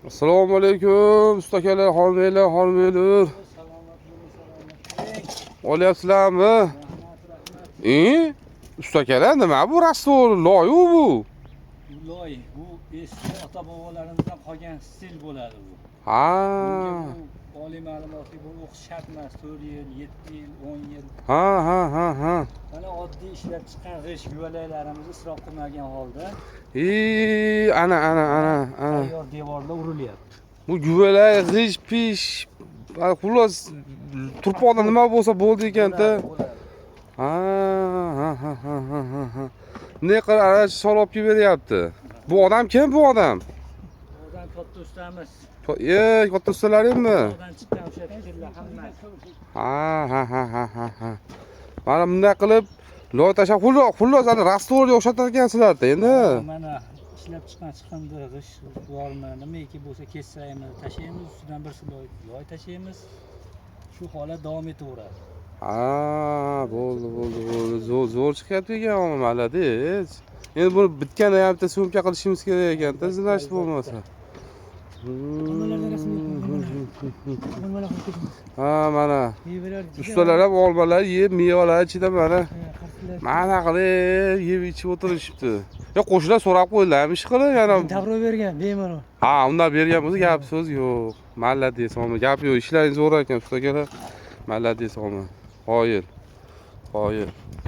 Assalomu alaykum, usta akalar, xonimlar, xonimlar. Salomat bo'ling, salomat bo'ling. Olyapsizlarmi? Rahmat, rahmat. E? Usta akalar, nima bu раствор loyu bu? Bu loy, bu eski ota bobolarimizdan qolgan stil bo'ladi bu. Ha. Bunga bu oliy ma'lumotli bo'lib o'qish shart emas. 4 yil, 7 yil, 10 yil. Ha ha ha ha. Mana oddiy ishlab chiqqan g'isht guvalaklarimizni isrof qilmagan holda E, ana ana ana ana. tayyor devorlar urilyapti. Bu guvalak, g'isht, pish, xullas turpoqda nima bo'lsa bo'ldi ekanda. Bo'ladi, bo'ladi. Ha ha ha ha ha ha ha. Bunday qilib arash solib olib kelib beryapti. Bu odam kim, bu odam? Odam katta ustamiz. E, katta ustalaringmi? Odam chiqqan o'sha fikrlar hammasi. Ha ha ha ha ha ha. Mana bunday qilib loy tashlab, xullas ana раствор ga o'xshatar ekansizlarda endi. Mana ishlab chiqqan chiqindi g'isht bormi, nimaiki bo'lsa kessaymiz, tashlaymiz, ustidan bir слой loy tashlaymiz. Shu holat davom etaveradi. Ha, bo'ldi, bo'ldi, bo'ldi. Zo'r, zo'r chiqyapti ekan, молодец. Endi buni bitganda ham bitta съёмка qilishimiz kerak ekanda, значит bo'lmasa. Olmalardan rasm. Olmalar qo'yib ketamiz. Ha, mana Mevalar juda- ustalar ham olmalar yeb, mevalar ichida mana Ha, qarsillab. mana qilib yeb ichib o'tirishibdi. Yo, qo'shilar so'rab qo'ydilar, ish qilib yana. Dabro bergan bemalol. Ha, undan bergan bo'lsa gap so'z yo'q. Молодец, omma, gap yo'q. Ishlaring zo'r ekan, usta akalar. Молодец, omma. Qoyil. Qoyil.